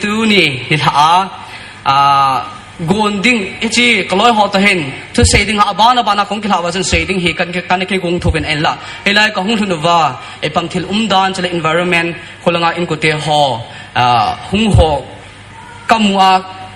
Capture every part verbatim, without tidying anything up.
Tuni nilhah a, a, gon ding, hiche kaloi ho toh hin thusei ding, abana bana kong kilhah uva chun sei ding hi kana, kana kigong thou vin ahinla, hilai kahung lhun uva, ipi ham thil umdan, chule environment, kholanga inkote ho, a, hung ho kamu a,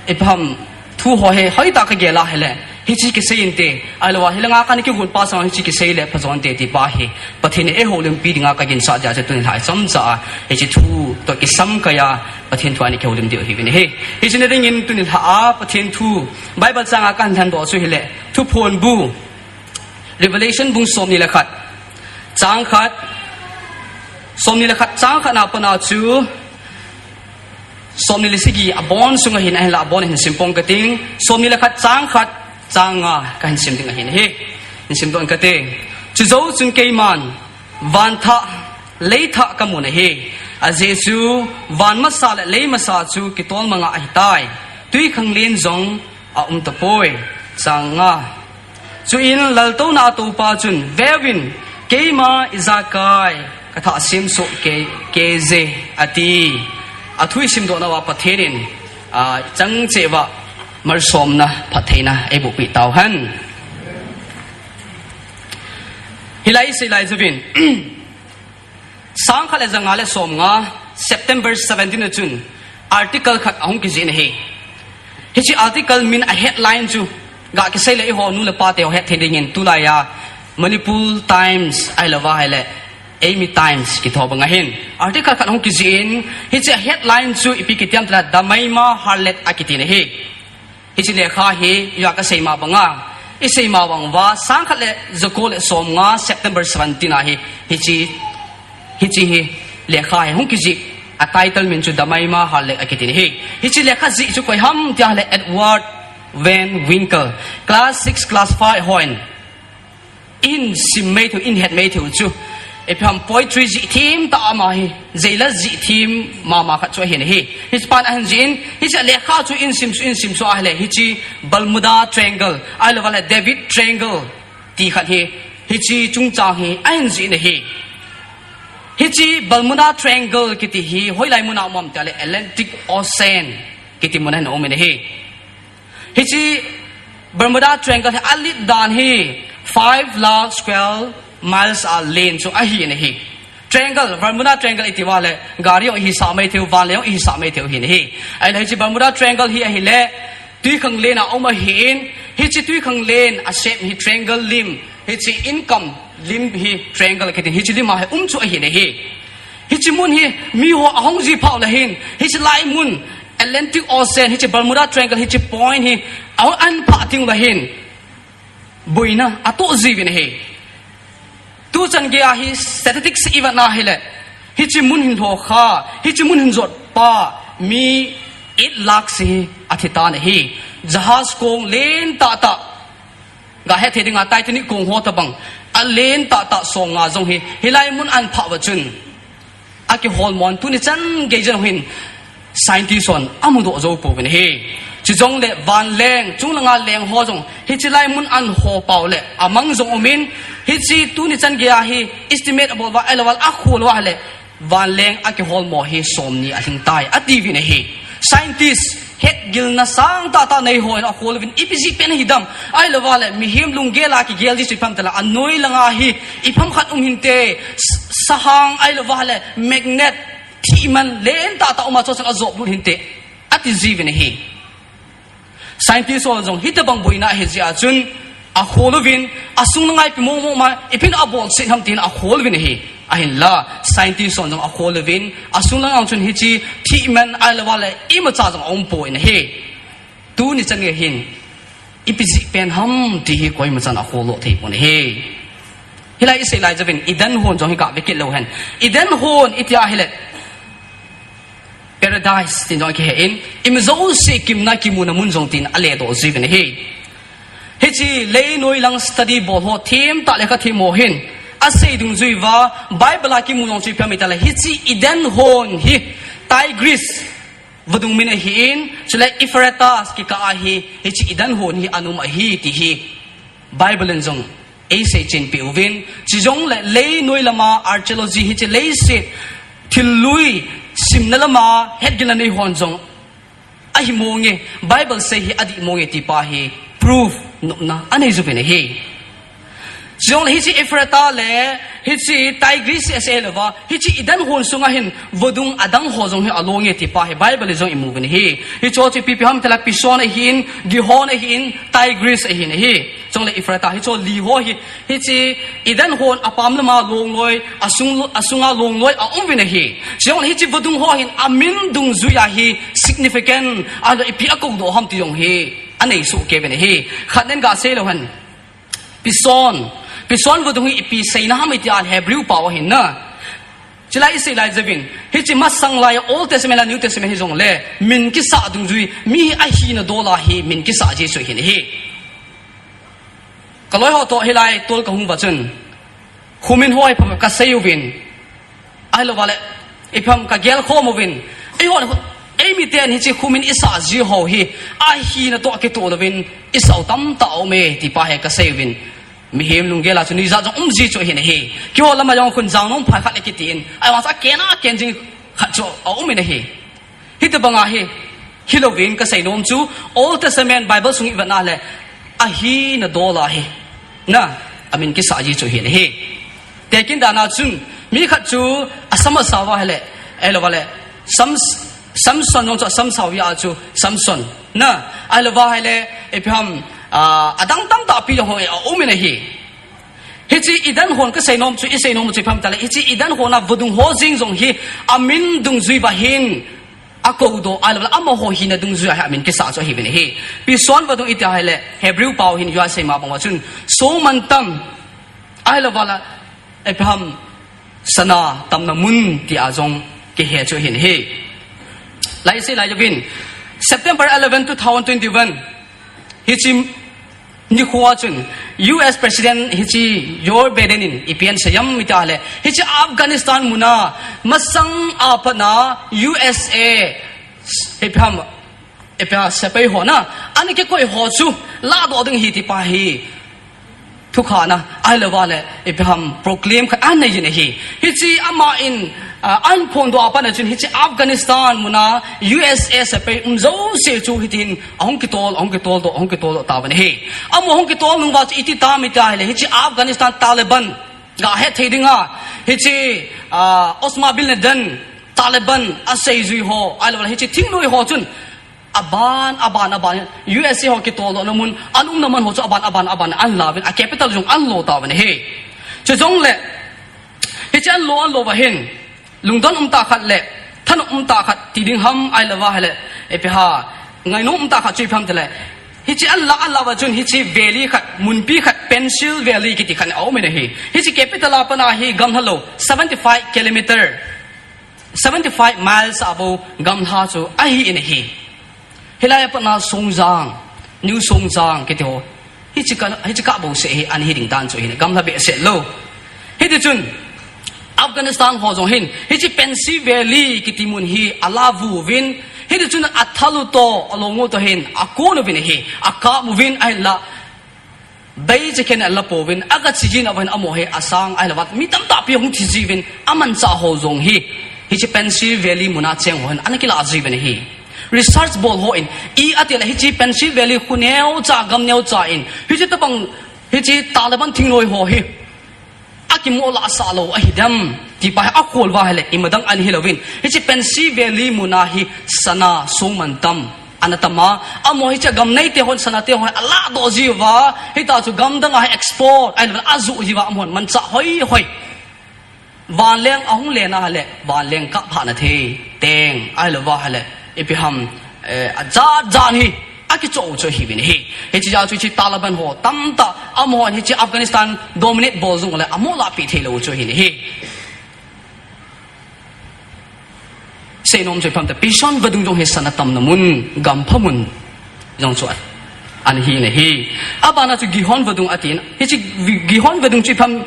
ipi ham thu ho hi hoitah kagel a hile, hiche kisei inte, ahilouva hilanga kana kigon pa sanga hiche kisei le phajo inte ti pa hi Pathen in eihoulimpi dinga kaginsah jeh a chu tuni nilhah a chomcha a hiche thu toh kisam kai a Pathen thu ana kihoulim diu ahiuvin ahi. Hiche na dingin tuni nilhah a Pathen thu Bible chang a kahin lhendoh chu hile, Thuphonbu, Revelation bung somni le khat, chang khat, somni le khat chang khat na a pat a chu somni le sagi abon sunga hin, ahinla abon hin simpong kating, somni le khat chang khat, chang nga kahin sim ding ahin ahi. Hin simdoh inge kati. Chujou chun keiman van thah, lei thah kamun ahi. Ajeh chu van masa le lei masa chu kitol manga ahitai. Twikhanglen jong aum tapoi. Chang nga. Chuin laltouna a toupa chun, Veuvin, keima ijakai kathah semsoh kei, keije, ati. Athu isimdoh nauva Pathen in, a, chang cheh uva malsomna phattheina eiboh peh tauhen. Hilai isei lai jouvin, sang khat le ja nga le som nga, September seventeen a chun article khat ahung kijih in ahi. Hiche article min a headline chu ga kisei le eiho nu le pa teho hetthei dingin tulai a Manipur Times ahilouva hile Eimi Times kitho banga hin article khat ahung kijih in, hiche headline chu ipi kiti ham itile Damaima Harlot akiti in ahi. Hiche lekha hi, ijeh a kasei ma banga, isei ma bang uva, sang khat le ja ko le som nga, September seventeen a hi, hiche, hiche hi lekha hi hung kijih, a title min chu Damaima Harlot akiti in ahi. Hiche lekha jih chu koi ham tia hile Edward Van Winkle, class six, class five hon in sim mai thei u, in het mai thei u chu. Ipi ham poetry jih them tah ama hi, jailer jih them mama khat chu ahin ahi. Hiche pan ahin jih in, hiche lekha chu in sim chu, in sim chu ahile, hiche Bermuda Triangle, ahilouva le David Triangle ti khat hi, hiche chungchang hi ahin jih in ahi. Hiche Bermuda Triangle kiti hi hoilai muna um ham itile Atlantic Ocean kiti muna hin aum in ahi. Hiche Bermuda Triangle hi alet dan hi five lakh square miles a len chu ahi in ahi. Triangle, Bermuda Triangle iti uva le, gari jong ihisah mai thei u, van le jong ihisah mai thei u ahin ahi. Ahile hiche Bermuda Triangle hi ahile, twikhanglen a um ahin, hiche twikhanglen a sem hi triangle lim, hiche inkam lim hi triangle kiti in, hiche lim a hi um chu ahin ahi. Hiche mun hi, miho ahung ji phat u le hin, hiche lai mun, Atlantic Ocean, hiche Bermuda Triangle, hiche point hi, ahung an phat teng u le hin, boina atoh jiuvin ahi. Tuchan gei a hi statistics ivet na hile, hiche mun hin lhokha, hiche mun hin jot pa, mi eight lakh hi athi tan ahi. Jahaz kong len tah tah, ga hetthei dinga Titanic kong ho tabang, alen tah tah som nga jong hi, hilai mun an phah uva chun akiholmo in tuni chan gei jong hin scientist hon amudoh jou pouvin ahi. Chujongle vanleng, chunglanga leng ho jong, hiche lai mun an ho pau le amang jong um in, hiche tuni chan gei a hi estimate abol uva, ahilouva le akhol uva le, vanleng akiholmo hi somni alhing tai, atiuvin ahi. Scientist, hetgilna sang tah tah nei hon akhol uvin, ipi jeh pen hidam, ahilouva le mihem lunggel a kigel ji chu ipi ham itile, anoi langa hi ipi ham khat um hinte, s-, sahang ahilouva le magnet, thihman len tah tah um a chu chun ajop lut hinte, ati jiuvin ahi. Scientist hon jong hitabang boina ahi jeh a chun akhol uvin, asung langa ipi momo ma, ipi na abolse ham tin akhol uvin ahi. Ahinla, scientist hon jong akhol uvin, asung langa chun hiche thihman ahilouva le imacha jong aum poi in ahi. Tuni chan gei hin, ipi jeh pen ham ti hi koima chan akhol lou thei pon ahi. Hilai isei lai jouvin, Eden hon jong hi kave kit leu hen. Eden hon iti ahile, Paradise tin jong kihe in, ima jouse kimna kimuna mun jong tin aledoh jiuvin ahi. Hiche lei noi lang study bol ho, them tah lekha them ho hin asei dungjui uva, Bible a kimu jong chu ipi ham itile, hiche Eden hon hi Tigris vadung min ahin, chule Euphrates kikah a hi, hiche Eden hon hi ana um ahi ti hi Bible in jong eisei chen peh uvin, chujongle lei noi lama archaeology, hiche leiset thil lui simna lama hetgilna nei hon jong ahi monge, Bible sei hi adih monge ti pa hi proof nopna anei jiuvin ahi. Chujongle hiche Ephrata le hiche Tigris ase louva, hiche Eden hon sunga hin vadung adang ho jong hi alonge ti pa hi Bible a jong imu uvin ahi. Hicheho chu ipi ipi ham itile Pishon ahin, Gihon ahin, Tigris ahin ahi. Chujongle Ephrata hicheho li ho hi, hiche Eden hon apam lama longloi, asung, asunga longloi aum uvin ahi. Chujongle hiche vadung ho hin amin dungjuiya hi significant, ahilou ipi akoudoh ham ti jong hi anei soh kei uvin ahi. Khat nen gasei leu hen. Pishon, Pishon vadung hi ipi seina ham itile Hebrew pao ahin na. Chulai isei lai jouvin, hiche masang lai Old Testament le New Testament hijongle min kisah dungjui, mi hi ahina dola hi min kisah ji chu ahin ahi. Kaloi ho toh hilai tol kahung uva chun, khumin ho hi pha kasei uvin, ahilouva le, ipi ham kagel khom uvin, eiho, eimiten hiche khumin isah ji ho hi ahina toh kitoh louvin isah u tamtah aume ti pa hi kasei uvin, mihem lunggel a chu nuijat jong um ji chu ahin ahi. Keiho lama jong khun jang nom phai khat le kitin, ahivang chu aken a ken jing khat chu aum in ahi. Hitobanga hi, hilouvin kasei nom chu, Old Testament Bible sung ivet na le, ahina dola hi, na, amin kisah ji chu ahin ahi. Tekah dan a chun, mi khat chu asam asao uva ahile, ahilouva le, Sam, Samson jong chu asam asao uva chu Samson, na, ahilouva ahile, ipi ham, ah, adang tamtah pi jong ho aum in ahi. Hiche Eden hon kasei nom chu, isei nom chu ipi ham itile, hiche Eden hon a vadung ho jeng jong hi amin dungjui uva hin akoudoh, ahilouva le amaho hina dungjuiya hi amin kisah chu ahiuvin ahi. Pishon vadung iti ahile, Hebrew pao hin ijui sei ma bang uva chun, songmantam, ahilouva le, ipi ham, sana tamna mun tia jong kihe chu ahin ahi. Lai isei lai jouvin, September eleven, two thousand twenty-one, hiche nikhoa chun, U S President hiche Joe Biden in ipi asei ham itile, hiche Afghanistan muna masang a pat a U S A, ipi ham, ipi ham sepai ho na, ana kikoi ho chu ladoh ding ahi ti pa hi thukhana, ahilouva le, ipi ham proclaim khat anei jin ahi. Hiche aman, ah, aphondoh a pat a chun hiche Afghanistan muna U S A sepai um jouse chu hitin ahung kitol, ahung kitol doh, ahung kitol doh tauvin ahi. Amaho ahung kitol nung uva chu iti tam itile, hiche Afghanistan Taliban, gahet thei dinga, hiche, ah, Osama bin Laden, Taliban aseijui ho, ahilouva le hiche thingnoi ho chun, aban, aban, aban, U S A ho kitoldohna mun, ana umna man ho chu aban, aban, aban, ana lauvin, a capital jong ana lo tauvin ahi. Chujongle, hiche ana lo, ana lo uva hin, lungdon umtah khat le, thanop umtah khat ti ding ham ahilouva ahile, ipi ham, ngainom umtah khat chu ipi ham itile, hiche ana la, ana la uva chun hiche valley khat, munpi khat, Pencil Valley kiti khat aum in ahi. Hiche capital a pat a hi gamla lou, seventy-five kilometer, seventy-five miles a bou gamla chu ahi in ahi. Hilai a pat a Songjang, New Songjang kiti ho, hiche kah, hiche kah bouseh hi ana hi ding dan chu ahin, gamla behseh lou. Hiti chun, Afghanistan ho jong hin, hiche Pencil Valley kiti mun hi ala uvin, hiti chun athal u toh, along u toh hin akon uvin ahi, akap uvin ahinla, bei chekhen ala pouvin, aga che jin uva hin amaho hi asang ahilouva, mi tamtah pi hung thi jiuvin, amanchah ho jong hi, hiche Pencil Valley muna cheng ho hin ana kila jiuvin ahi. Research bol hon, i ati le hiche Pencil Valley khu neocha, gam neocha in, hiche tobang, hiche Taliban thingnoi ho hi akimoh lah sah lou ahi dem ti pa hi akhol uva ahile, imadang ana hilouvin, hiche Pencil Valley muna hi sana songmantam ana tam a, amaho hiche gam neite hon sana te ho aladoh jiuva, hita chu gamdang a hi export, ahilouva le ajoh jiuva, amahon manchah hoi hoi. Vanleng ahung len ahile, vanleng kap hahna thei teng, ahilouva ahile, ipi ham, eh, ajat jat hi akichoh u chu ahiuvin ahi. Hiche jeh a chu hiche Taliban ho tamtah, amahon hiche Afghanistan dominate bol jongle amoh lahpeh thei lou u chu ahin ahi. Seinom chu ipi ham itile, Pishon vadung jong hi sana tamna mun, gampha mun jong chu ana hi in ahi. Abana chu Gihon vadung atin, hiche Gihon vadung chu ipi ham,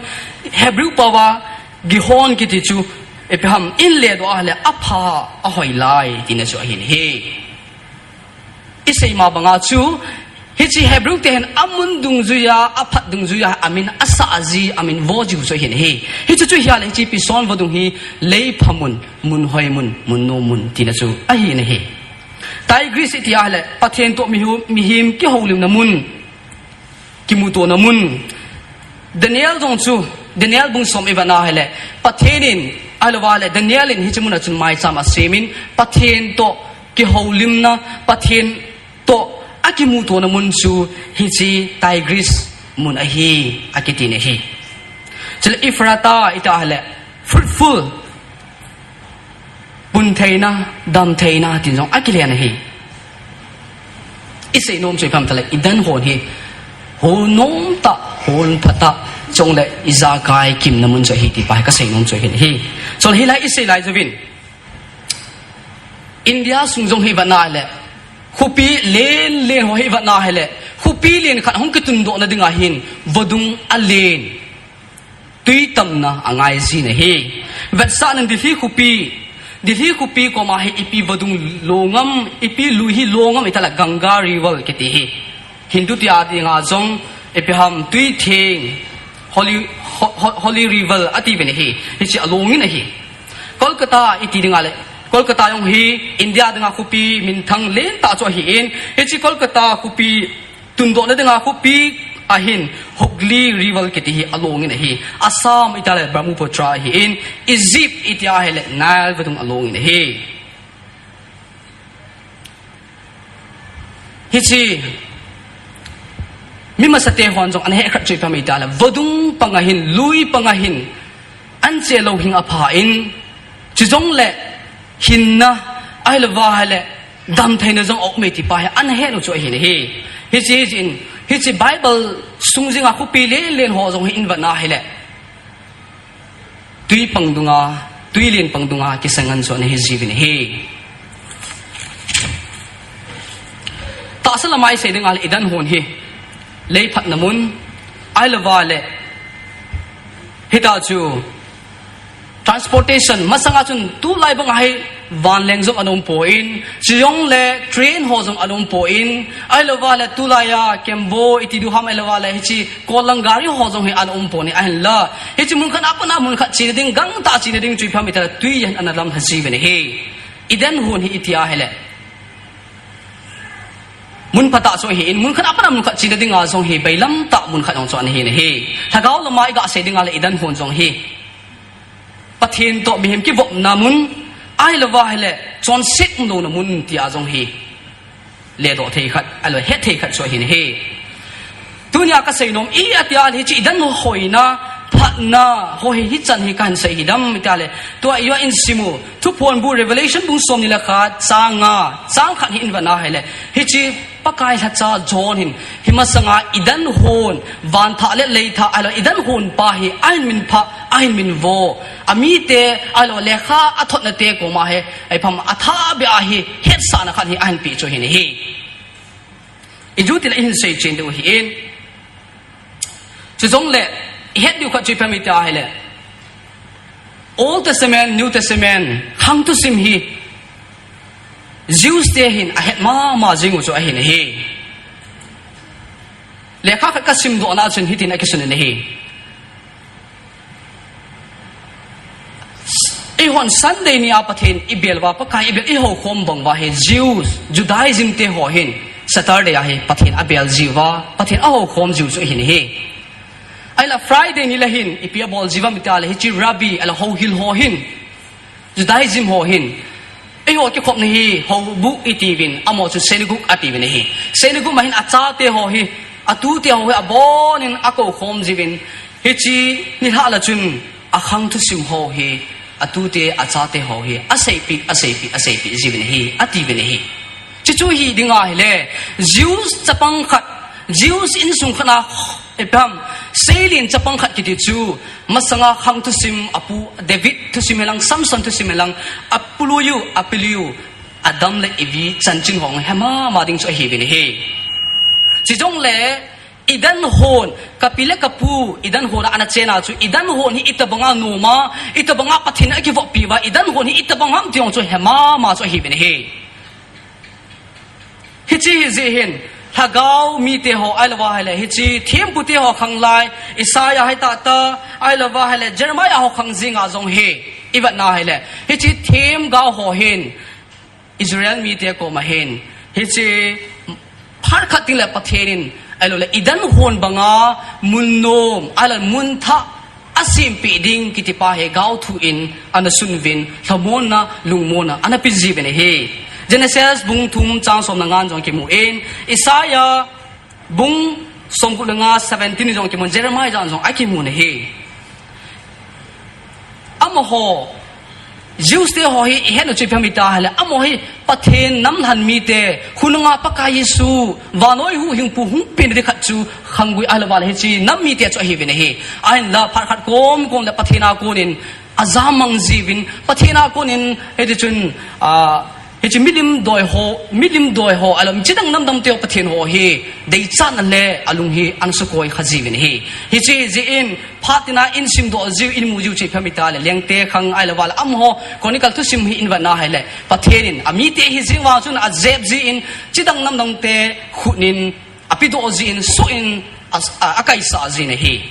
Hebrew paova Gihon kiti chu ipi ham, ihin ledoh ahile apha, ahoilai tina chu ahin ahi. Isei ma banga chu, hiche Hebrew te hin amun dungjuiya, aphat dungjuiya, amin asah ji, amin vo jiu chu ahin ahi. Hiche chu ahile hiche Pishon vadung hi leipha mun, mun hoi mun, mun nom mun tina chu ahin ahi. Tigris iti ahile, Pathen toh mihu-, mihem kihoulimna mun, kimutona mun. Daniel jong chu, Daniel bung som i vet na ahile, Pathen in, ahilou vale, Daniel in hiche mun a chun maicham asemin, Pathen toh kihoulimna, Pathen toh akimutona mun chu hiche Tigris mun ahi, akiti ahi. Chule Ephrata iti ahile, fruitful, pun theina, dam theina, tin jong akilen ahi. I seinom chu ipi ham itile, Eden hon hi, hon nom tah, hon pha tah, chule ijakai kimna mun chu ahi ti pa hi ka seinom chu ahi. Chule hilai i sei lai jouvin, India sung jong hi i vet na ahile, khopi len len ho hi i vet na ahile, khopi len khat hung kitundohna dinga hin, vadung alen, tui tamna angai jin ahi. Vetsahnan Delhi khopi, Delhi khopi koma hi ipi vadung lo ngam, ipi lui hi lo ngam itile Ganga River kiti hi. Hindu te a dinga jong ipi ham tui theng, Holy, Ho-, Ho-, Holy River atiuvin ahi. Hiche alongin ahi. Kolkata iti dinga le, Kolkata jong hi India dinga khopi minthang lentah chu ahin, hiche Kolkata khopi tundohna dinga khopi ahin Hooghly River kiti hi alongin ahi. Assam iti le Brahmaputra ahin, Egypt iti ahile Nile vadung alongin ahi. Hiche, mi masate hon jong ana hekhat chu ipi ham itile, vadung panga hin, lui panga hin, anche lou hing apha in, chujongle hinna, ahilou vale, damtheina jong aum e ti pa hi ana henu chu ahi ahi. Hiche, hiche in, hiche Bible sung jinga khopi len len ho jong hi i vet na ahile, tui pang dunga, tui len pang dunga kisang ngan chu ana hi jiuvin ahi. Tahsa lama i sei dinga le Eden hon hi lei phatna mun, ahilou vale, hita chu transportation, masanga chun tulai banga hi vanleng jong ana um poi, chujongle train ho jong ana um poi, ahilou vale tulai a Kembo iti diu ham ahilou vale hiche Kolang gari ho jong hi ana um poi ahinla. Hiche mun khat a pat a mun khat chena ding, gangtah chena ding chu ipi ham itile tui hin ana lamlha jiuvin ahi. Eden hon hi iti ahile, mun phatah chu ahin, mun khat a pat a mun khat chena dinga jong hi bailam tah mun khat jong chu ana hi ahi. Lhagao lama i ga sei dinga le Eden hon jong hi Pathen toh mihem kivopna mun, ahilou vale chonset umlouna mun tia jong hi ledoh thei khat, ahilou het thei khat chu ahi ahi. Tunia ka seinom i ati ahile hiche Eden hoina, phatna ho hi hichan hi kahin sei hi dam itile, tua i va in simu, Thuphonbu Revelation bung somni le khat, chang nga, chang khat hi i vet na ahile, hiche Pakai lhacha John hin, hi masanga Eden hon, van thah le lei thah, ahilou Eden hon pa hi ahin minphah, ahin minvo, amite, ahilou lekha athotna te koma hi, ipi ham athah beh a hi, hetsahna khat hi ahin peh chu ahi ahi. Ijeh inem itile i hin seichen diu ahin. Chujongle, i het diu khat chu ipi ham iti ahile, Old Testament, New Testament, khang thusim hi Jews te hin ahet mama jing u chu ahi ahi. Lekha khat ka simdohna chun hitin akisun in ahi. Eihon Sunday ni a Pathen i bel uva, Pakai i bel, i houkhom bang uva hi Jews, Judaism te ho hin Saturday a hi Pathen abel jiuva, Pathen ahoukhom jiu chu ahi ahi. Ahile Friday ni le hin ipi abol jiuva ham itile hiche Rabbi, ahile houhil ho hin, Judaism ho hin, eiho kikhopna hi houbuh itiuvin, amaho chu synagogue atiuvin ahi. Synagogue ma hin achate ho hi, atute ho hi abonin akoukhom jiuvin, hiche nilhah le chun akhang thusim ho hi, atute achate ho hi aseipeh, aseipeh, aseipeh jiuvin ahi, atiuvin ahi. Chuchu hi dinga ahile, Jews chapang khat, Jews insung khat a, ipi ham, seilen chapang khat kiti chu, masanga khang thusim apu, David thusim hilang, Samson thusim hilang, apu lui u, api lui u, Adam le Evi chanchin ho hi mama ding chu ahiuvin ahi. Chujongle, Eden hon, kapi le kapu, Eden hon a ana chena chu, Eden hon hi itobanga noma, itobanga Pathen in akivoppi uva, Eden hon hi itobang ham ti jong chu he mama chu ahiuvin ahi. Hiche hi jeh hin, lhagao mite ho, ahilou vale, hiche thempu te ho khang lai, Isaiah hi tah tah, ahilou vale, Jeremiah ho khang jinga jong hi, i vet na ahile, hiche themgao ho hin, Israel mite koma hin, hiche phat khat teng le Pathen in, ahilou le, Eden hon banga mun nom, ahilou le mun thah asempeh ding kiti pa hi gaothu in ana sunuvin, lhamonna, lungmonna ana pe jiuvin ahi. Genesis bung thum chang som le nga jong kimun, Isaiah bung som gup le nga seventeen jong kimun, Jeremiah jong akimun ahi. Amaho, Jews te ho hi, ihet u chu ipi ham iti ahile, amaho hi Pathen namlhen mite, khonunga Pakai Jesu, vannoi huhhingpu hung pen ding khat chu, khanggui ahilou vale hiche nam mite chu ahiuvin ahi. Ahinla phat khat komkom le Pathen a konin, ajamang jiuvin, Pathen a konin, hiti chun, a, Hiche milim doi ho, milim doi ho, ahilou le chidang namdang te ho Pathen ho hi, deichatna le alung hi ana sukoi kha jiuvin ahi. Hiche jeh in, phat tina in simdoh jiu, in mu jiu chu ipi ham iti ahile, Lengte khang ahilou vale amaho, Chronicle thusim hi in vet na ahile, Pathen in, amite hi jing vang chun ajep jin, chidang namdang te khut in, apedoh jin, soh in, a, a, akaisah jin ahi.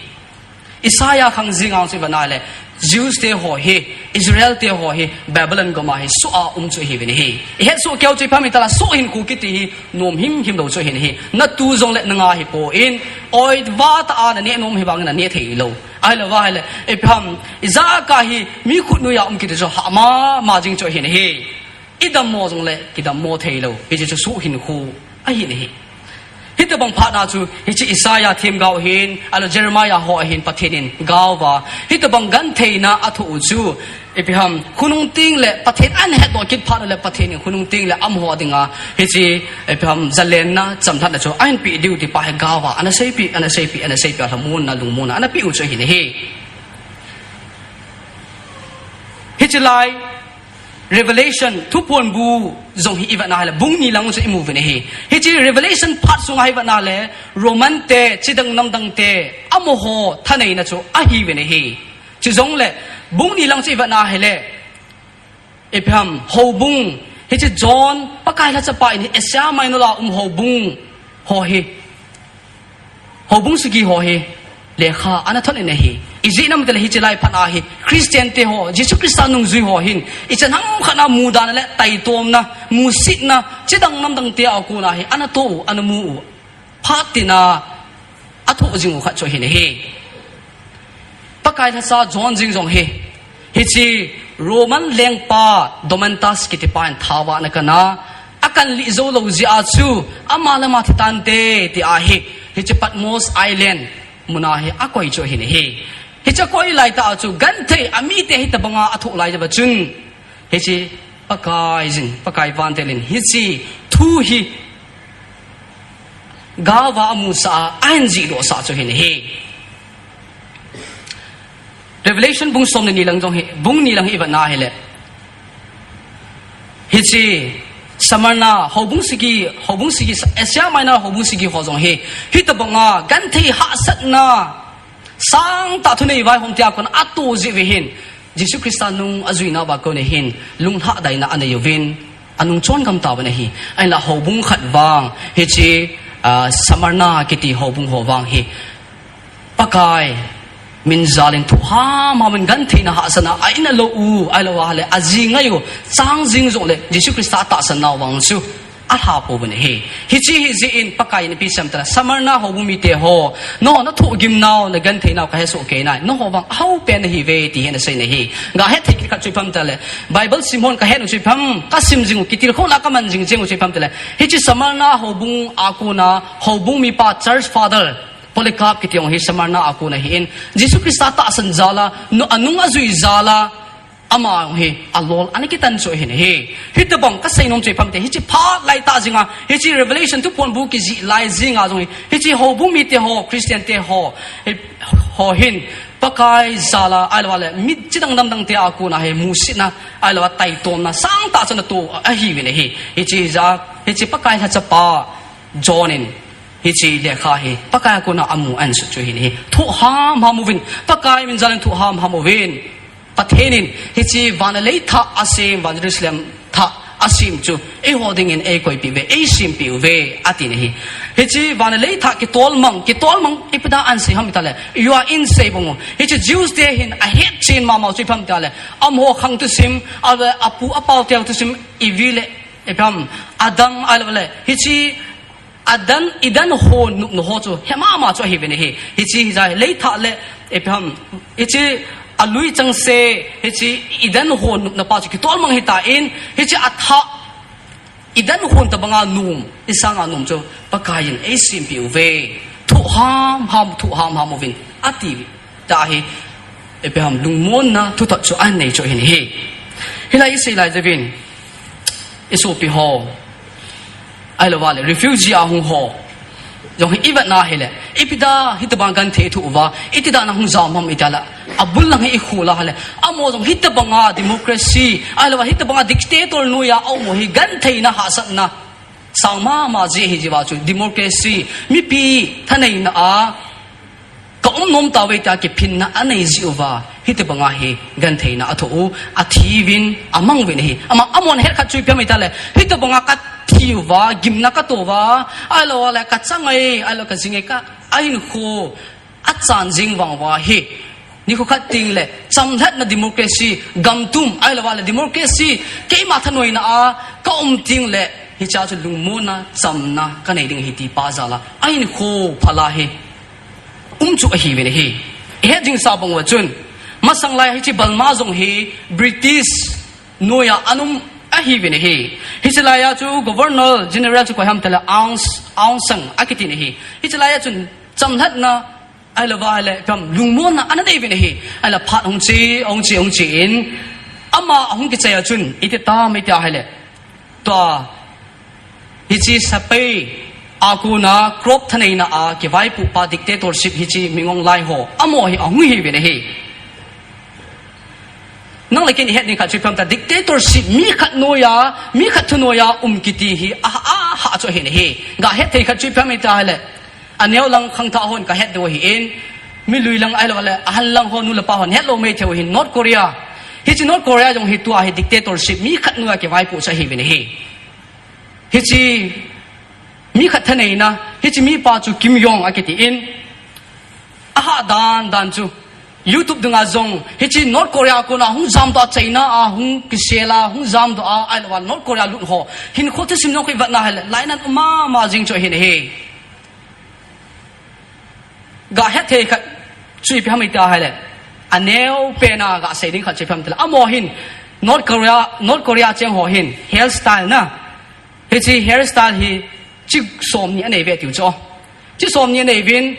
Isaiah khang jing a chu ivet na le, Jews te ho hi, Israel te ho hi, Babylon gam a hi, soh a um chu ahiuvin ahi. Ihet soh keu chu ipi ham iti ahile, soh hinkho kiti hi, nom himhim lou chu ahin ahi. Natu jong le nanga hipon, oi, vah tah a naneh nom hi vangin naneh thei lou. Ahilou va ahile, ipi ham, ijat kah hi, mi khut noiya um kiti chu, hah mama jing chu ahin ahi. Idammo jong le, kidammo thei lou. Hiche chu soh hinkho ahin ahi. Hitobang phat na chu, hiche Isaiah themgao hin, ahilou Jeremiah ho ahin Pathen in gaova. Hitobang gentheina athoh u chu, ipi ham, khonung teng le Pathen ahin hetdoh kit phat u le Pathen in khonung teng le amaho dinga, hiche, ipi ham, jalenna, chamlhatna chu, ahin pe diu ti pa hi gaova. Ana seipeh, ana seipeh, ana seipeh, lhamonna, lungmonna, ana pe u chu ahin ahi. Hiche lai, Revelation, Thuphonbu jong hi ivet na ahile, bung ni lang chu imu uvin ahi. Hiche Revelation phat sunga hi ivet na le, Roman te, chidang namdang te, amaho thaneina chu ahiuvin ahi. Chujongle, bung ni lang chu ivet na ahile, ipi ham, houbung, hiche John, Pakai lhachapan hi Asia Minor a um houbung ho hi. Houbung sagi ho hi lekha ana thot in ahi. Ijeh inem itile hiche lai phat a hi Christian te ho, Jesu Christa nungjui ho hin, ichan ham khat a mudana le taitomna, musitna, chidang namdang te a kona hi ana toh u, ana mu u. Phat tina athoh jing u khat chu ahin ahi. Pakai lhacha John jeng jong hi, hiche Roman lengpa Domitius kiti pa in thao a ana kan a, akan lih jou lou jeh a chu, ama le ama thi tante, ti ahi, hiche Patmos Island mun a hi akoi chu ahin ahi. Hiche akoi lai tah a chu, genthei amite hitobanga athoh lai jeh a chun, hiche Pakai jin, Pakai vantil in, hiche thu hi, gaova amusah a, ahin jihdohsah chu ahin ahi. Revelation bung som le ni lang jong hi, bung ni lang hi ivet na ahile, hiche Smyrna houbung sagi, houbung sagi, Asia Minor houbung sagi ho jong hi, hitobanga genthei hahsatna, sangtah thunei vaihom tia kona atoh jeh uva hin, Jesu Christa nung ajuina uva kona hin, lunglhadaina anei uvin, anung chon gam tauvin ahi. Ahinla houbung khat vang, hiche, ah, Smyrna kiti houbung ho vang hi, Pakai min jal in thoh hamham in gentheina hahsatna a in alou u, ahilou ahile, ajing ngai u, chang jing jongle, Jesu Christa atahsan nau vang chu alha pouvin ahi. Hiche hi jeh in Pakai in ipi asei em itile, Smyrna houbung mite ho, nangho nathoh gim nau, nagenthei nau kahe soh kei nai, nangho vang ahao pen nahiuve, ti hi ana sei in ahi. Gahet thei kit khat chu ipi ham itile, Bible sim hon kahet u chu ipi ham, kasim jing u, kitilkhouna kaman jing jeng u chu ipi ham itile, hiche Smyrna houbung a kona, houbung mipa Church Father Polycarp kiti jong hi Smyrna a kona ahin, Jesu Christa tahsan jal a, nu-, anung ajui jal a, ama jong hi alol ana kitan chu ahin ahi. Hitobang kasei nom chu ipi ham itile, hiche phat lai tah jing a, hiche Revelation Thuphonbu kijih lai jing a jong hi, hiche houbung mite ho, Christian te ho, hi, ho hin, Pakai jal a, ahilou le, mi chidang namdang te a kona hi, musitna, ahilou le, taitomna, sangtah chu ana toh ahiuvin ahi. Hiche jeh a, hiche Pakai lhachapa John in, hiche lekha hi, Pakai a kona amu ahin sut chu ahin ahi. Thoh hamham uvin, Pakai min jal in thoh hamham uvin. Pathen in, hiche van le lei thah asem, van Jerusalem thah asem chu, eiho dingin eikoipeh uve, eisempeh uve, ati in ahi. Hiche van le lei thah kitolmang, kitolmang, ipi dia asei ham itile, you are in sei bang u. Hiche Jews te hin ahetchen mama u chu ipi ham itile, amaho khang thusim, ahilou le apu apao te thusim, ive le, Ipi ham, adang, ahilou le, hiche, adan, Eden hon nopna ho chu, he mama chu ahiuvin ahi. Hiche, hijeh a, leithah le, ipi ham, hiche, alui chengse, hiche, Eden hon nopna pa chu, kitol mang ahitan, hiche, athah, Eden hon tobanga nom, isanga nom chu, Pakaiyin, eisempeh uve, thoh hamham, thoh hamham uvin, ati. Tia hi, ipi ham lungmonna thuthot chu anei chu ahin ahi. Hilai isei lai jouvin, isopi ho, ahilou le refugee a hung ho jong hi ivet na hile, ipi dia hitobang genthei thoh uva, iti dia nahung jam ham iti le, abul lang hi ikhol a hile, amaho jong hitobanga democracy, ahilou le hitobanga dictator noiya aum u hi gentheina hahsatna sang mama jeh ahi jeh uva chu democracy, mipi thaneina a ka um nom tauve tia kiphinna anei jeh uva, hitobanga hi gentheina athoh u, athiuvin, amang uvin ahi. Ama, amahon het khat chu ipi ham iti le, hitobanga kathi uva, gimna kato uva, ahilou le kachang e, ahilou kajing e, ka, ahinkho achan jing vang uva hi, nikho khat teng le, chamlhatna democracy, gamtum, ahilou le democracy, keima thanoina a ka um teng le, hichea chu lungmonna, chamna kanei ding ahi ti pa jal a, ahinkho phal a hi um chu ahiuvin ahi. Ihet jingsa bang uva chun, masang lai hiche Burma jong hi British noiya ana um ahiuvin ahi. Hiche laiya chu Governor General chu koi ham iti le, Aung, Aung San akiti ahi. Hiche laiya chun chamlhatna, ahilou le, ipi ham lungmonna ana nei uvin ahi. Ahile phat hung che, hung che, hung che in, ama ahung kichai a chun, iti tam iti ahile, tua, hiche sepai a kona crop thaneina a kivaipoh pa dictatorship hiche Min Aung Hlaing ho, amaho hi ahung hiuvin ahi. Nang le kei in ihet ding khat chu ipi ham iti le, dictatorship, mi khat noiya, mi khat thanoiya um kiti hi, a, a, ahah chu ahin ahi. Ga het thei khat chu ipi ham iti le, aneo lang khangthah hon kahet diu ahin, mi lui lang ahilou le, ahan lang ho nu le pa hon hetlou maithei u ahin, North Korea. Hiche North Korea jong hi tua hi dictatorship, mi khat noiya kivaipoh chu ahiuvin ahi. Hiche mi khat thaneina, hiche mipa chu Kim Jong akitin, ahah dan dan chu, YouTube dunga jong, hiche North Korea kona hung jamdoh a, China a hung kisel a, hung jamdoh a, ahilou le North Korea lut ho, hinkho thusim jong koi vet na hile, lainat um mama jing chu ahin ahi. Ga het thei khat chu ipi ham iti ahile, aneo pen a ga sei ding khat chu ipi ham iti le, amaho hin, North Korea, North Korea cheng ho hin, hairstyle na, hiche hairstyle hi, chi somni anei uve tiu chu. Chi somni anei uvin,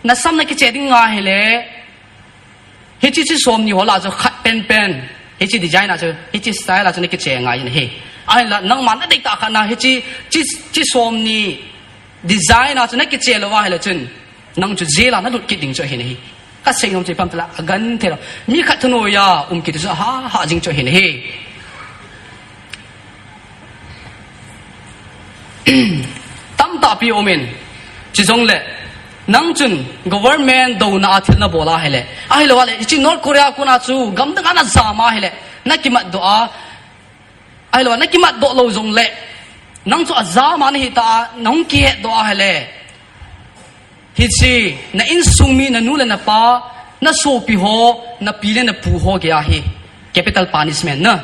nasam nakiche ding ahile, hiche chi somni ho lah chu khat penpen, hiche design a chu, hiche style a chu nakiche ngai in ahi. Ahinla, nangma nadeitah khat na, hiche, chi, chi somni design a chu nakiche lou ahile chun, nang chu jail a nalut kit ding chu ahin ahi. Kasei nom chu ipi ham iti le, agenthei lou, mi khat thanoiya um kiti chu ahah, ahah jing chu ahin ahi. Tamtah pi um in, chujongle, nang chun government douna a thil nabol ahile, ahilou le, hiche North Korea kona chu gamdang a najam ahile, nakimatdoh a, ahilou le, nakimatdoh lou jongle, nang chu ajam a nahitah a, nahung kihetdoh ahile, hiche, na insung mi, nanu le napa, nasopi ho, napi le napu ho geiya hi, capital punishment na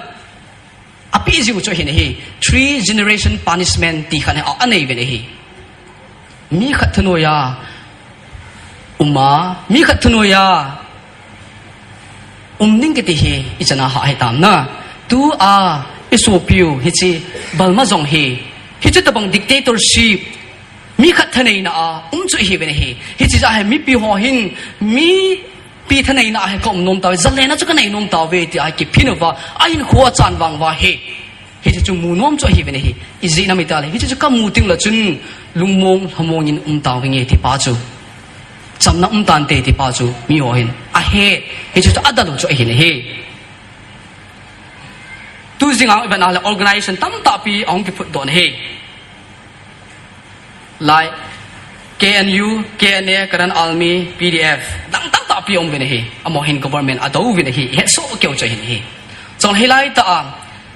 apeh jiu chu ahin ahi, three generation punishment ti khat hi a, anei uvin ahi. Mi khat thanoiya um a, mi khat thanoiya um ding kiti hi ichan a ahah hitam na. Tua isopiu hiche Burma jong hi, hiche tobang dictatorship, mi khat thaneina a um chu ahiuvin ahi. Hiche jeh a hi mipi ho hin, mi pi thaneina a hi kaum nom tauve, jalen a chu kanei nom tauve tia kiphin uva, ahinkho achan vang uva hi, hiche chu mu nom chu ahiuvin ahi. Ijeh inem iti le, hiche chu kamu teng le chun lungmong lhamong in um tauvinge ti pa chu, chamna um tante ti pa chu miho hin ahet, hiche chu adalou chu ahin ahi. Tu jing a ivet na le, organization tamtah pi ahung kiphutdoh in ahi. Lai, K N U, K N A, Karen Army, P D F, dang tamtah pi aum uvin ahi. Amaho hin government adou uvin ahi, ihet soh keu chu ahin ahi. Chule hilai tah a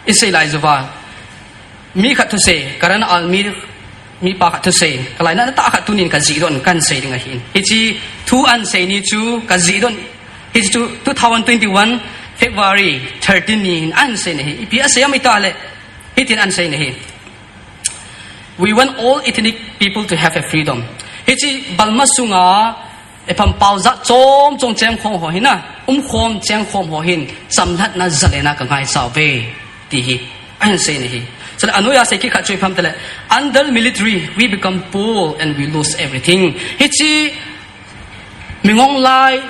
isei lai jouva, mi khat thusei, Karen Army mipa khat thusei, kalainat tah khat tunin kajihdoh in kahin sei ding ahin. Hiche thu ahin sei ni chu kajihdoh in, hiche chu two thousand twenty-one February thirteen ni hin ahin sei in ahi. Ipi asei ham iti le, Hitin asei in ahi. We want all ethnic people to have a freedom. Hiche Burma sunga ipi ham pao jat chom chom chengkhom ho hin a, umkhom chengkhom ho hin chamlhatna, zalenna ka ngaichat uve, ti hi ahin sei in ahi. Chule anoiya sei kit khat chu ipi ham itile, under military we become poor and we lose everything. Hiche Min Aung Hlaing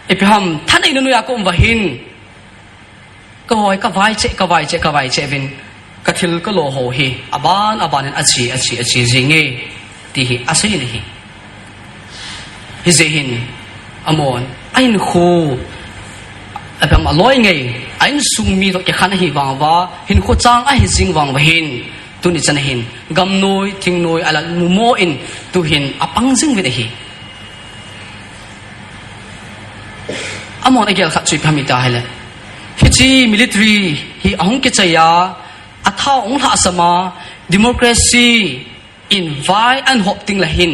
ipi ham thaneina noiya ka um uva hin, ka hoi, ka vaicheh, ka vaicheh, ka vaicheh uvin, ka thil ka lo ho hi aban aban in ache, ache, ache jing e, ti hi asei in ahi. Hijeh hin amahon a hinkho, ipi ham, aloi ngei, a insung mi toh kikhen ahi vang uva, hinkho chang ahi jing vang uva hin, tuni chan hin gamnoi thingnoi ala mumo in tuhin apang jing uvin ahi. Amahon agel khat chu ipi ham iti ahile, hiche military hi ahung kichai a, athao ahung lhahsam a, democracy in vai ahin hop ding le hin,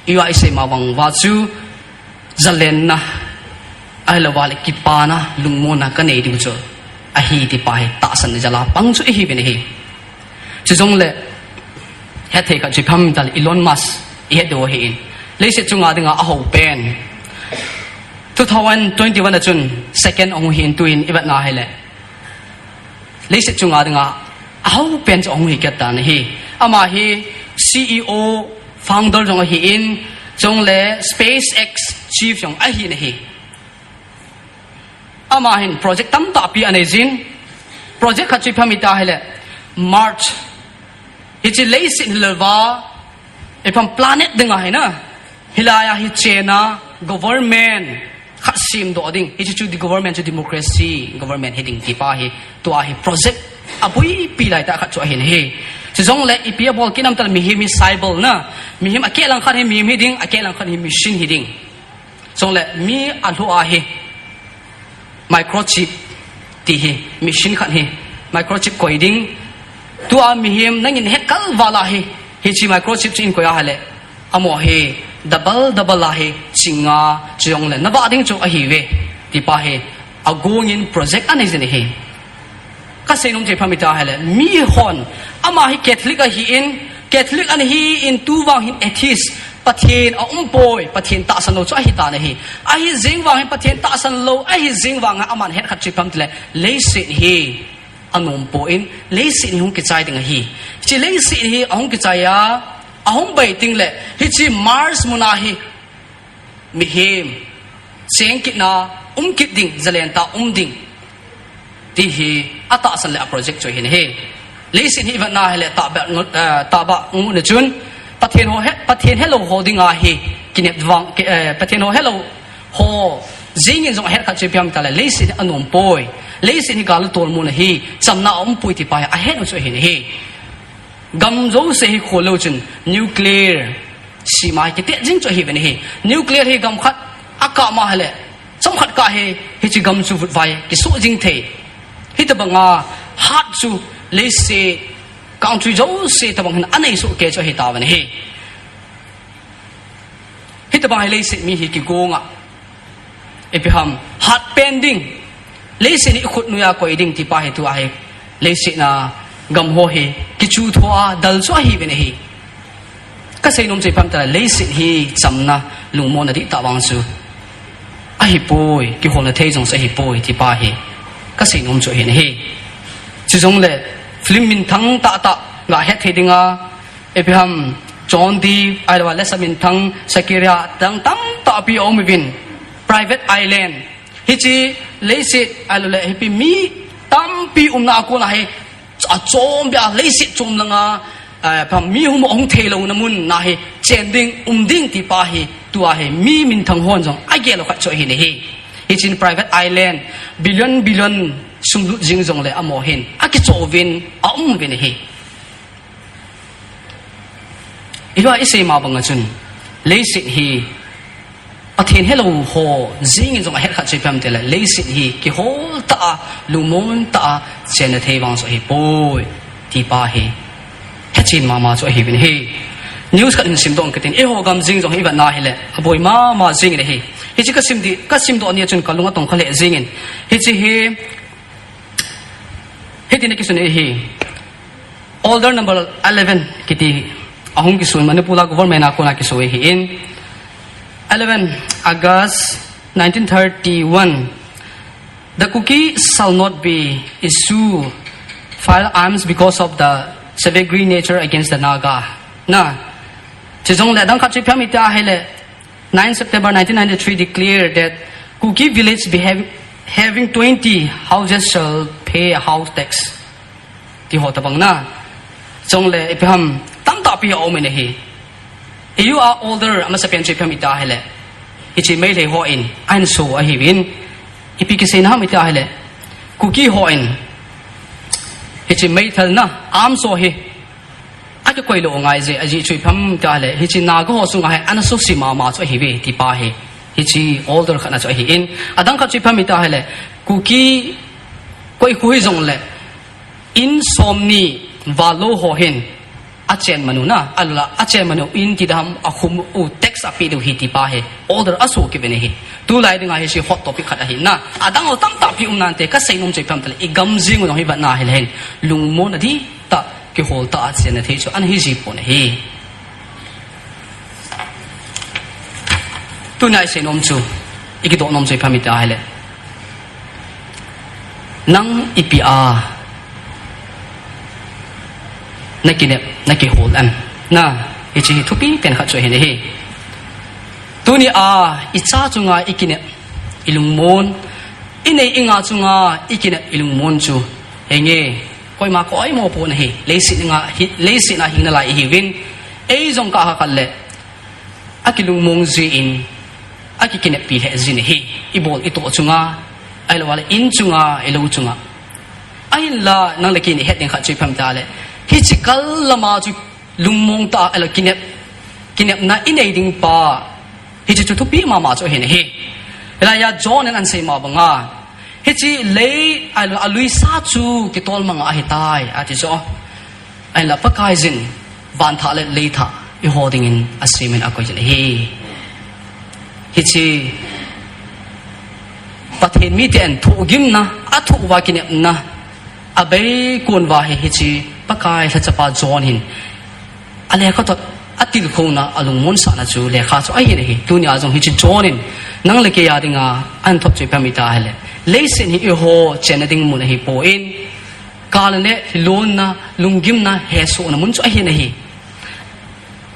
iva isei ma vang uva chu zalenna, ahilouva le kipana, lungmonna ka nei ding chu ahi, ti pa hi tahsan jal a pang chu ihiuvin ahi. Chujongle, hetthei khat chu ipi ham itile, Elon Musk ihet diu ahin, leiset chunga dinga ahao pen, two thousand twenty-one a chun second ahung hin, tuin ivet na ahile, leiset chunga dinga ahao pen chu ahung hi kit tan ahi. Ama hi C E O, founder jong ahin, chule SpaceX chief jong ahin ahi. Ama hin project tamtah pi anei jin. Project khat chu ipi ham iti ahile, Mars, hiche leiset hilouva, ipi ham, planet dinga hin a, hilai a hi chen a, government khat semdoh ding. Hiche chu di government chu democracy government hiding, ti pa hi, tua hi project aboipi laitah khat chu ahin ahi. Chujongle ipi abol kit ham itile, mihem hi cyborg na, mihem akeh langkhat hi mihem hiding, akeh langkhat hi machine hiding. Chule mi alhu a hi microchip ti hi, machine khat hi microchip koi ding. Tua mihem nangin het kal val a hi, hiche microchip chu in koi ahile, amaho hi double double a hi ching a, chujongle navah ding chu ahiuve, ti pa hi agong in project anei jin ahi. Ka seinom chu ipi ham iti ahile, mihon, ama hi Catholic ahin, Catholic ana hin, tuvang hin atheist, Pathen aumpoi, Pathen tahsan lou chu ahitan ahi. Ahi jeng vang hin, Pathen tahsan lou ahi jeng vang hin, aman het khat chu ipi ham itile, leiset hi anom poi, leiset hi hung kichai ding ahi. Hiche leiset hi ahung kichai a, ahung bai teng le, hiche Mars mun a hi mihem cheng kitna, um kit ding, zalen tah a um ding, ti hi atahsan le a project chu ahin ahi. Leiset hi ivet na ahile, tahbeh, eh, tahbeh ngehna chun, Pathen ho he, Pathen helou ho dinga hi kinep vang, ki, eh, Pathen ho helou ho jeng in jong ahet khat chu ipi ham itile, leiset hi anom poi, leiset hi gal le tolmun ahi, chamna aumpoi, ti pa hi ahet u chu ahin ahi. Gam jouse hi khol lou chun nuclear sem a hi kitet jing chu ahiuvin ahi. Nuclear hi gam khat akap ma ahile, chomkhat kah hi, hiche gam chu vutvai kisoh jing thei. Hitobang a hat chu leiset country jouse tobang hin anei soh kei chu ahitauvin ahi. Hitobang hi leiset mi hi kigong a, ipi ham, hat pen ding, leiset hi khut noiya koi ding, ti pa hi tua hi leiset a gam ho hi kichu tho a dal chu ahiuvin ahi. Ka seinom chu ipi ham itile, leiset hi chamna, lungmonna dihtah vang chu ahipoi, kiholna thei jong chu ahipoi, ti pa hi ka seinom chu ahin ahi. Chujongle film minthang tahtah ga het thei dinga, ipi ham, John Depp, ahilouva lesa minthang Shakira, dang tamtah pi aum uvin, private island. Hiche leiset, ahilouleh hipi mi tampi umna a kona hi, achom bia leiset chom langa, eh, ipi ham, mi hung, hung thei louna mun na hi chen ding, um ding, ti pa hi, tua hi mi minthang hon jong agel u khat chu ahin ahi. Hichun private island, billion billion sum lut jing jongle amaho hin akichoh uvin aum uvin ahi. Hilai isei ma banga chun, leiset hi Pathen helou ho jeng in jong ahet khat chu ipi ham itile, leiset hi kihol tah a, lungmon tah a chenna thei vang chu ahipoi, ti pa hi hechen mama chu ahiuvin ahi. News khat hin simdoh kate, eiho gam jeng jong hi ivet na ahile, aboi mama jeng in ahi. Hiche ka sim di, ka simdoh nia chun ka lung atong kha lheh jeng in. Hiche hi Hitin akisun e hi. Order number eleven kiti ahung kisun Manipur a government a kona kisun ahin. Eleven August nineteen thirty-one. The Kuki shall not be issue firearms because of the savagery nature against the Naga. Na, chijong le adang khat chu ipi ham iti ahile, nine September nineteen ninety-three declared that Kuki village be hav-, having twenty houses shall pay a house tax. Ti ho tabang na. Chong le ipi ham tamtah pi a um in ahi. Eiho a order amasapen chu ipi ham iti ahile, hiche Meitei hon ahin so ahiuvin. Ipi kiseina ham iti ahile, Kuki hon hiche meithal na, arms ho hi akikoi lou ngai jeh, ajeh chu ipi ham iti ahile, hiche Naga ho chunga hi ana suse mama chu ahiuve ti pa hi, hiche order khat na chu ahin. Adang khat chu ipi ham iti ahile, Kuki koi khu hijong le, in somni val lou ho hin achen manu na, alula achen manu in ti dam akhum u tax ape diu ahi ti pa hi order aso kit uvin ahi. Tulai dinga hiche hot topic khat ahi na. Adang ho tamtah pi um nante, kasei nom chu ipi ham itile, igam jing u jong hi vat na hile hin lungmon a dihtah, kihol tah a chenna thei chu ana hi ji pon ahi. Tunia isei nom chu, ikidoh nom chu ipi ham iti ahile, nang ipi a nakinep, nakihol em? Na, hiche hi thupi pen khat chu ahin ahi. Tunia icha chunga ikinep, ilungmon, inei inga chunga ikinep, ilungmon chu, henge, koima koimo pon ahi. Leiset a hi, leiset a hing nalai ihiuvin, ei jong kaha khat le akilungmong jin, akikineppi lheh jin ahi. Ibol itoh chunga, ahilouleh in chunga, ilou chunga. Ahinla nang le kei ihet ding khat chu ipi ham itile, hiche kal lama chu lungmong tah a, ahilou kinep, kinepna inei ding pa, hiche chu thupi mama chu ahin ahi. Hilai a John in ahin sei ma banga, hiche lei, ahilou, aluisa chu kitol manga ahitai, ati chu. Ahinla Pakaiyin vanthah le leithah eiho dingin asemin akoi jin ahi. Hiche Pathen miten thohgimna, athoh uva kinepna, abei kon uva hi hiche Pakai lhachapa John hin alekhathot, atilkhouna, alungmonsahna chu lekha chu ahin ahi. Tunia jong hiche John in nang le kei a dinga ahin thot chu ipi ham iti ahile, leiset hi eiho chenna ding mun ahipon, kal le lonna, lunggimna, hesohna mun chu ahin ahi.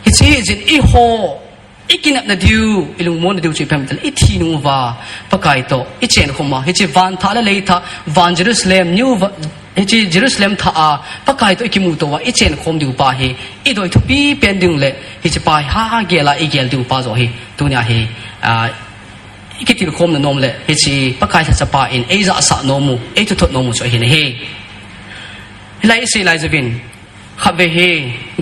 Hiche jin eiho ikinepna diu, ilungmonna diu chu ipi ham itile, ithi nung uva Pakai toh ichen khom a, hiche vanthah le leithah, van Jerusalem, new va-, hiche Jerusalem thah a Pakai toh ikimuto uva ichen khom diu pa hi idoi thupi pen ding le, hiche pa hi hagel a igel diu pa joh hi, tunia hi, a, ikitilkhomna nom le, hiche Pakai lhachapa in eijahsah nom u, eithuthot nom u chu ahin ahi. Hilai isei lai jouvin, khatvei hi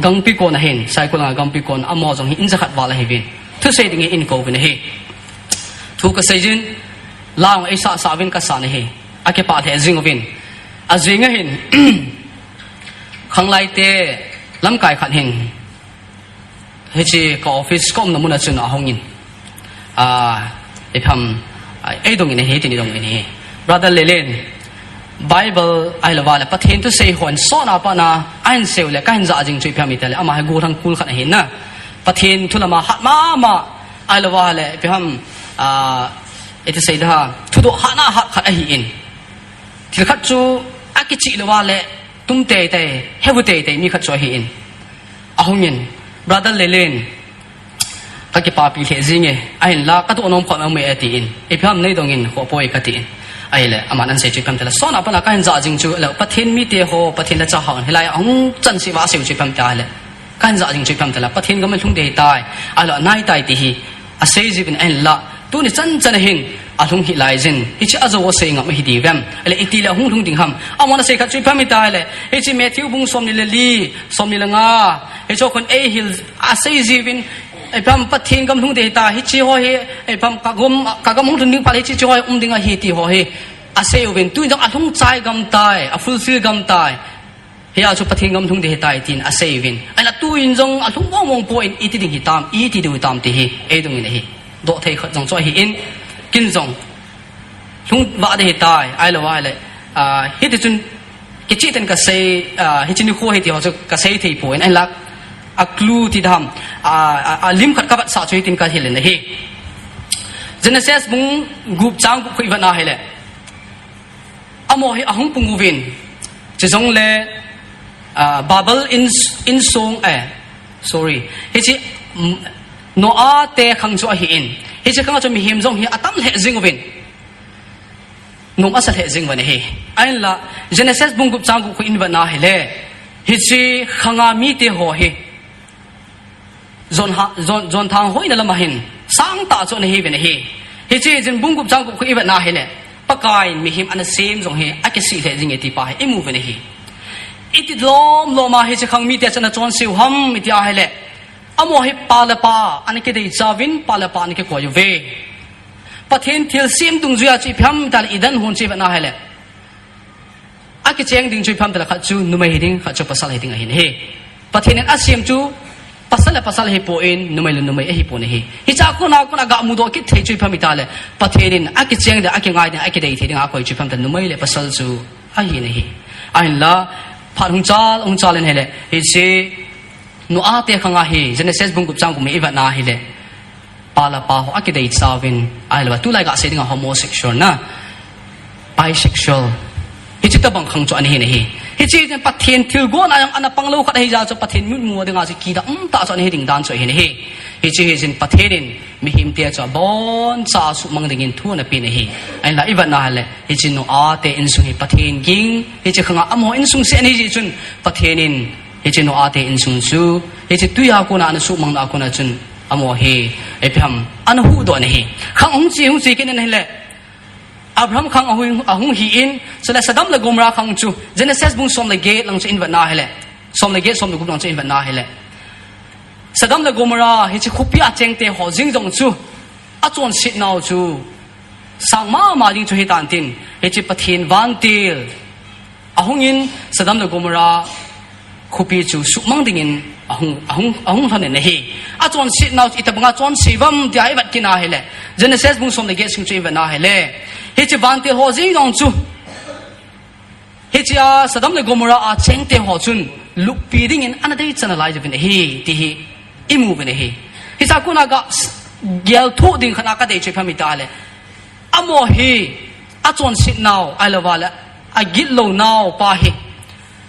Gangpikon ahin, Saikul langa Gangpikon, amaho jong hi in jakhat val ahiuvin. Thusei ding hi eihin kouvin ahi. Thu kasei jin, la jong eisah sah uvin kasan ahi. Akipah lheh jing uvin. Ajing ahin, khanglaite lamkai khat hin, hiche ka office ka umna mun a chun ahungin, a, ipi ham, a, eidongin ahi, tin eidongin ahi. Brother Lelen, Bible ahilouleh Pathen thusei hon sotna patna ahin seiu le kahin jah jing chu ipi ham itile, ama hi gollhang kul khat ahi na. Pathen thu lama hat mama, ahilouleh ipi ham, a, iti seida, thudoh hatna hat khat ahin. Thil khat chu akichih lou a le tum teitei, heuvu teitei mi khat chu ahin. Ahungin, Brother Lelen, kakipapi lheh jinge, ahinla kadoh nom khat aume atin, ipi ham neidongin, khoh poi katin. Ahile, aman ahin sei chu ipi ham itile, sotna patna kahin jah jing chu, le Pathen mite ho, Pathen lhacha hon, hilai a hung chan seh uva aseiu chu ipi ham itile, kahin jah jing chu ipi ham itile, Pathen gam alhung ding ahitai, ahilou anai tai ti hi asei jiuvin, ahinla tuni chan chan a hin alhung hih laijin, hiche ajou asei ngam ahi diu vem? Ahile itile ahung lhung ding ham? Amahon asei khat chu ipi ham itile, hiche Matthew bung somni le li, somni le nga, hiche khun eihil asei jiuvin, ipi ham Pathen gam lhung ding ahitai, hiche ho hi, ipi ham ka gam, ka gam hung lhung ding phat le hiche, hiche ho hi um ding ahi ti ho hi asei uvin, tun jong alhung chai gam tai, afulfill gam tai. Hia chu Pathen gam lhung ding ahitai tin asei uvin. Ahinla tun jong alhung mong mong poi, iti ding hitam, iti diu hitam ti hi eidongin ahi. Doh thei khat jong chu ahin, kin jong lhung vah ding ahitai, ahilou ahile, a, hiti chun Kicheh ten kasei, ah, hiche nikho hi ti ho chu kasei thei poi, ahinla a clue ti dam, ah, ah, ah, lim khat kavetsah chu hitin kahil in ahi. Genesis bung gup chang gup khu ivet na hile, amaho hi ahung pung uvin, chujongle, ah, Babel in, insung, eh, sorry, hiche, mm, Noah te khang chu ahin, hiche khang chu mihem jong hi atam lheh jing uvin, nom asa lheh jing uvin ahi. Ahinla, Genesis bung gup chang gup khu ivet na hile, hiche khanga mite ho hi jon ha, jon, jon thang hoina lama hin sangtah chu ana hiuvin ahi. Hiche jin bung gup chang gup khu ivet na hile, Pakaiyin mihem ana sem jong hi akisih lheh jing e ti pa hi imu uvin ahi. Iti lom loma hiche khang mite chu ana chonse u ham iti ahile, amaho hi pa le pa ana kideicha uvin, pa le pa ana kikoi uve. Pathen thilsem dungjuia chu ipi ham itile, Eden hon chu ivet na hile, akicheng ding chu ipi ham itile, khat chu numei hiding, khat chu pasal hiding ahin ahi. Pathen in asem chu pasal le pasal ahipon, numei le numei ahipon ahi. Hichea kona, kona gamudoh kit thei chu ipi ham itile, Pathen in akicheng ding, akingai ding, akidei thei ding akoi chu ipi ham itile, numei le pasal chu ahin ahi. Ahinla, phat hung chal, hung chal in ahile, hiche Noah te khanga hi, Genesis bung gup chang gup khu ivet na hile, pa le pa ho akideicha uvin, ahilou, tulai gasei dinga homosexual na, bisexual, hiche tobang khang chu ana hin ahi. Hiche jin Pathen thilgon a jong ana pang lou khat ahi jeh chu Pathen mitmu dinga chu kidang umtah chu ana hi ding dan chu ahin ahi. Hiche hi jin Pathen in mihemte chu aboncha suhmang dingin thu ana pen ahi. Ahinla ivet na hile, hiche Noah te insung hi Pathen ging, hiche khanga amaho insung seh ana hi jeh chun Pathen in hiche Noah te insung chu, hiche tuiya kona ana suhmang na kona chun, amaho hi ipi ham ana huhdoh ana hi. Khang hung che, hung che kit in ahile, Abraham khang ahung, ahung hin, chule Sodom le Gomorrah khang chu, Genesis bung som le get lang chu ivet na hile, som le get, som le gup lang chu ivet na hile, Sodom le Gomorrah hiche khopia chengte ho jeng jong chu, achonset nau chu sang mama ding chu hitan tin, hiche Pathen vantil ahungin Sodom le Gomorrah khopi chu suhmang dingin ahung, ahung, ahung lhon in ahi. Achonset nau chu itobanga chonse uvem tia ivet kit na hile, Genesis bung som le get sung chu ivet na hile, hiche vantil ho jeng jong chu, hichea Sodom le Gomorrah a chengte ho chun luppi dingin ana deichat nalai uvin ahi, ti hi imu uvin ahi. Hichea kona ga s-, gelthoh ding khat a kadei chu ipi ham itile, amaho hi achonset nau, ahilouva le agilou nau pa hi,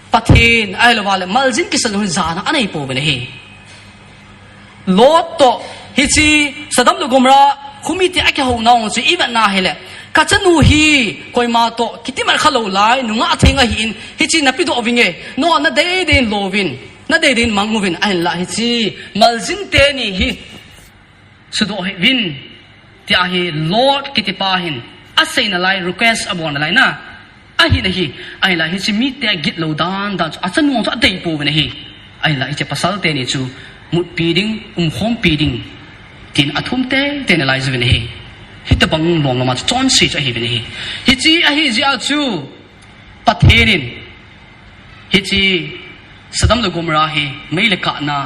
Pathen, ahilouva le maljin kisel ho jana anei pouvin ahi. Lot toh, hiche Sodom le Gomorrah khomite akihou nau chu ivet na hile, kachanu hi koima toh kitimat khalou lai, nungah theng ahin, hiche napedoh vinge, nangho nadei dei in lo uvin, nadei dei in mang uvin, ahinla hiche maljin teni hi sudoh hih uvin, tia hi Lot kiti pa hin asei nalai, request abol nalai na. Ahin ahi, ahinla hiche mite agilou dan dan chu achanu chu adei pouvin ahi. Ahinla hiche pasal teni chu mutpi ding, umkhompi ding, tin athum teitei nalai uvin ahi. Hitobang lom loma chu chonse chu ahiuvin ahi. Hiche ahi jeh a chu Pathen in hiche Sodom le Gomorrah hi mei le kahna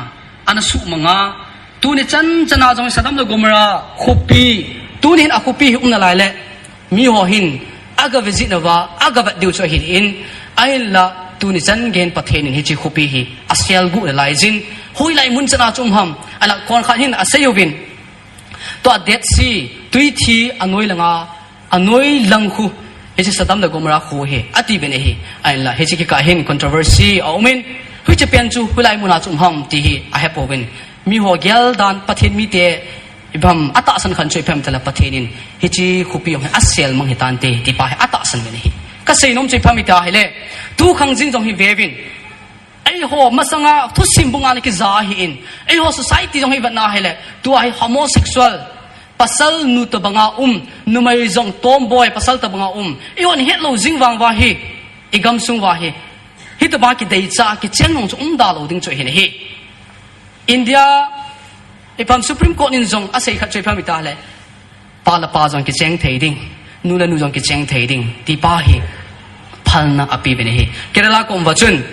ana suhmang a, tuni chan chana jong Sodom le Gomorrah khopi, tuni hin akhopi hi um nalai le, miho hin aga visit nauva, aga vet diu chu ahin, ahinla tuni chan geiyin Pathen in hiche khopi hi aselguh nalai jin, hoilai mun chana chu um ham, ahinla konkhat hin asei uvin, tua Dead Sea, twithi anoi langa, anoi lang khu, hiche Sodom le Gomorrah khu hi ati uvin ahi. Ahinla hiche kikah hin controversy aumin, hiche pen chu hoilai muna chu um ham ti hi ahepouvin, miho geldan, Pathen mite ipi ham atahsan khan chu ipi ham itile, Pathen in hiche khopi jong hi aselmang hitante ti pa hi atahsan uvin ahi. Kasei nom chu ipi ham iti ahile, tu khang jing jong hi veuvin, eiho masanga thusim bunga ana kija ahin, eiho society jong hi vetna hile, tua hi homosexual, pasal nu tobanga um, numei jong tomboy, pasal tobanga um, eihon hetlou jing vang uva hi, igamsung uva hi, hitobang kideicha kicheng nung chu umda lou ding chu ahi nahi. India, ipi ham Supreme Court in jong asei khat chu ipi ham iti ahile, pa le pa jong kicheng thei ding, nu le nu jong kicheng thei ding, ti pa hi phalna ape uvin ahi. Kerala kom uva chun,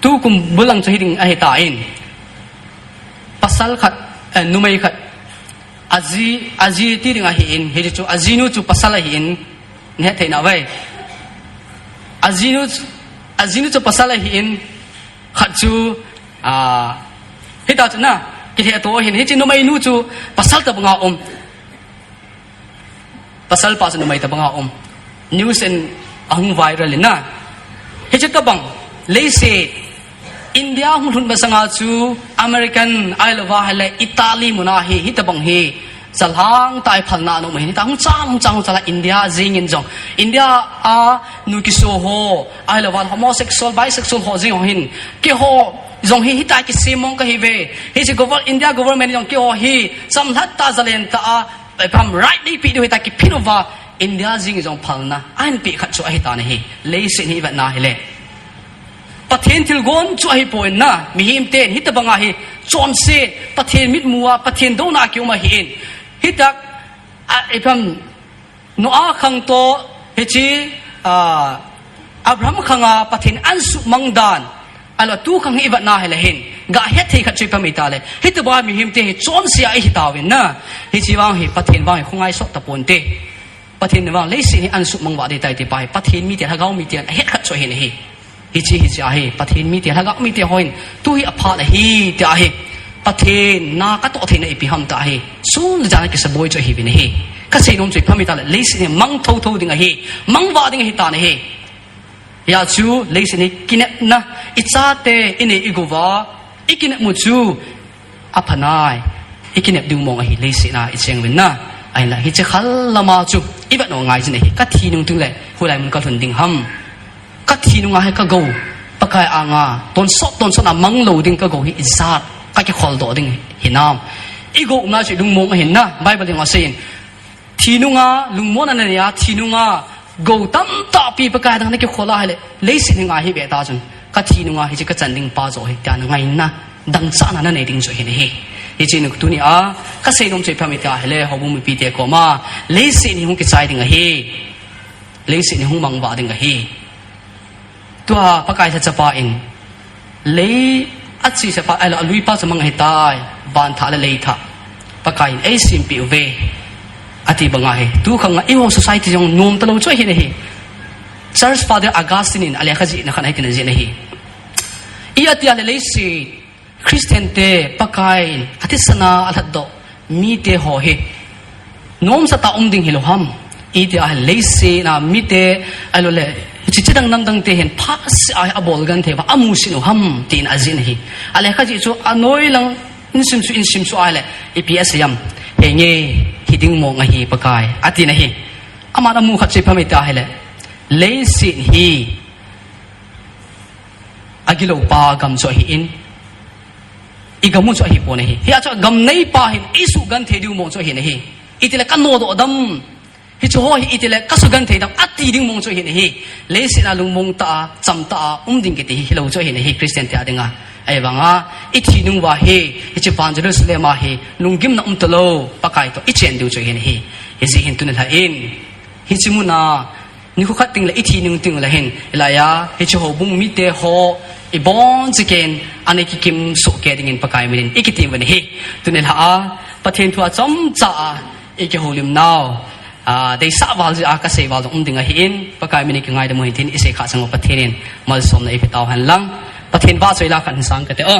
tukum bul lang chu hiding ahitan, pasal khat, eh, numei khat, aji, aji ti ding ahin, hichu ajinu chu pasal ahin, nahet thei nauve. Ajinu, ajinu chu pasal ahin, khat chu, ah, hita chu na, kihe to hin, hiche numei nu chu pasal tabanga um. Pasal pa chu numei tabanga um. News in ahung viral in na. Hiche tabang, leiset, India hung lhun masanga chu American, ahilou va hile Italy muna hi, hitabang hi, chalhang tah a phalna aum ahin, hita hung chang, hung chang, hung chang a India jingin jong. India a nu kiso ho, ahilou va homosexual, bisexual ho jing ho hin, keiho jong hi, hita kisem mong kahi ve. Hiche gover-, India government jong keiho hi, chamlhat tah, jalen tah a, ipi ham right nei pe diu hita kiphin uva, India jing jong phalna ahin pe khat chu ahi tan ahi. Leiset hi i vet na hile, Pathen thilgon chu ahipon na, mihem ten hitabanga hi chonset, Pathen mitmu a, Pathen douna a kium ahin. Hita, a, ipi ham, Noah khang toh, hiche, a, Abraham khang a Pathen in asuhmang dan, ahilou, tu khang hi i vet na hile hin, gahet thei khat chu ipi ham itile, hitabanga mihem te hi chonse a ihi tauvin na. Hiche vang hi Pathen vang hi khongai sot taponte. Pathen vang leiset hi asuhmang vah ding tai ti pa hi, Pathen mite, lhagao mite ahet khat chu ahin ahi. Hiche, hiche ahi, Pathen mite, lhagao mite hon, tu hi aphat ahi, ti ahi. Pathen na katoh theina ipi ham ti ahi. Sun le jan a kisaboi chu ahiuvin ahi. Kasei nom chu ipi ham itile, leiset hi mang thotho ding ahi. Mang vah ding ahi tan ahi. Hijeh chun leiset hi kinepna, i chate, i nei i gou va, i kinep u chu apha nai, i kinep diu mong ahi, leiset a i cheng uvin na. Ahinla, hiche khel lama chu i vet u ngai jin ahi, ka thi nung teng le hoilai mun ka lhun ding ham. Ka thi nunga hi ka gou, Pakai anga tonsot, tonsot a mang lou ding ka gou hi ijat, ka kikhol doh ding hinam. I gou umna chu i lungmong ahin na, Bible in aseiyin. Thi nunga lungmonna na nei a, thi nunga gou tamtah pi Pakai dang na kikhol a hile, leiset hi ngai hi be ta chun, ka thi nunga hiche ka chan ding pa joh hi, tia na ngaina, dangchahna na nei ding joh ahin ahi. Hiche nu tuni a, kasei nom chu ipi ham iti a hile, houbung mipite koma, leiset hi hung kichai ding ahi. Leiset hi hung mang vah ding ahi. Tua Pakai lhacha pa in, lei a chesa pa, ahilou, a lui pa chu mang ahitai, van thah le lei thah. Pakai in, ei sempeh uve, ati banga hi. Tu khang a, eiho society jong nom talou chu ahin ahi. Church Father Augustine in, alekha jihna khat a hitin ajih ahi. I ati a le leiset, Christian te Pakai in athisan a alhatdoh mite ho hi nomsa tah a um ding hilou ham. Iti a hile leiset a mite, ahilou le, hiche chidang namdang te hin phatseh a abol genthei uva amusit u ham, tin ajih ahi. Alekha jih chu anoi lang in simsuh, in simsuh a hile, ipi asei em. Henge, hiding mong ahi Pakai, atin ahi. Aman amu khat chu ipi ham iti a hile, leiset hi agilou pa gam chu ahin, i gam u chu ahipon ahi. Hijeh chun gam nei pa hin eisuh genthei diu mong chu ahin ahi. Itile ka nodoh dem, hiche ho hi itile ka sugenthei dem, ati ding mong chu ahin ahi. Leiset a lungmong tah a, cham tah a um ding kiti hi hilou chu ahin ahi, Christian te a dinga. Ahivanga, i thi nung uva hi, hiche van Jerusalem a hi lunggimna um talou, Pakai toh i chen diu chu ahin ahi. Hijeh hin tuni lha in, hiche muna nikho khat teng le i thi nung teng le hin, hilai a, hiche houbung mite ho, ibon chikeiyin, ana kikim soh kei dingin Pakai minin i kitem uvin ahi. Tuni lha a, Pathen thu a chomcha a i kihoulim nau, a, deisah val jeh a kasei val jong um ding ahin, Pakai minin kingaidam u hitin, i sei khah chang u Pathen in malsomna eipe tau hen lang. Pathen vahchoi la khat hin sang kate o.